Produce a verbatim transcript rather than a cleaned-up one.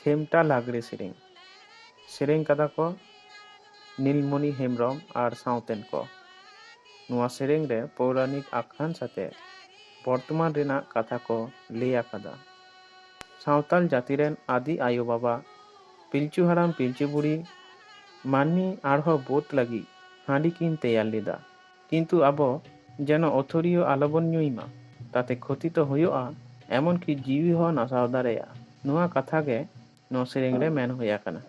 ᱠᱷᱮᱢᱴᱟ ᱞᱟᱜᱽᱲᱮ ᱥᱮᱨᱮᱧ᱾ ᱥᱮᱨᱮᱧ ᱠᱟᱫᱟ ᱠᱚ ᱱᱤᱞᱢᱚᱱᱤ ᱦᱮᱢᱵᱨᱚᱢ ᱟᱨ ᱥᱟᱶᱛᱮᱱ ᱠᱚ᱾ ᱱᱚᱣᱟ ᱥᱮᱨᱮᱧ ᱨᱮ ᱯᱳᱣᱨᱟᱱᱤᱠ ᱟᱠᱷᱟᱱ ᱥᱟᱛᱮ ᱵᱚᱨᱛᱚᱢᱟᱱ ᱨᱮᱱᱟᱜ ᱠᱟᱛᱷᱟ ᱠᱚ ᱞᱟᱹᱭ ᱟᱠᱟᱫᱟ᱾ ᱥᱟᱶᱛᱟᱞ ᱡᱟᱹᱛᱤ ᱨᱮᱱ ᱟᱹᱫᱤ ᱟᱭᱳ ᱵᱟᱵᱟ, ᱯᱤᱞᱪᱩ ᱦᱟᱲᱟᱢ ᱯᱤᱞᱪᱩ ᱵᱩᱲᱦᱤ, ᱢᱟᱹᱱᱢᱤ ᱟᱨᱦᱚᱸ ᱵᱚᱫ ᱞᱟᱹᱜᱤᱫ ᱦᱟᱺᱰᱤ ᱠᱤᱱ ᱛᱮᱭᱟᱨ ᱞᱮᱫᱟ᱾ ᱠᱤᱱᱛᱩ ᱟᱵᱚ ᱡᱮᱱᱚ ᱟᱹᱛᱷᱟᱹᱲᱤᱭᱟᱹ ᱟᱞᱚᱵᱚᱱ ᱧᱩᱭ ᱢᱟ, ᱛᱟᱛᱮ ᱠᱷᱚᱛᱤ ᱛᱚ ᱦᱩᱭᱩᱜᱼᱟ, ᱮᱢᱚᱱ ᱠᱤ ᱡᱤᱣᱤ ᱦᱚᱸ ᱱᱟᱥᱟᱣ ᱫᱟᱲᱮᱭᱟᱜᱼᱟ᱾ ᱱᱚᱣᱟ ᱠᱟᱛᱷᱟ ᱜᱮ ᱱᱚᱣᱟ ᱥᱮᱨᱮᱧ ᱨᱮ ᱢᱮᱱ ᱦᱩᱭ ᱟᱠᱟᱱᱟ᱾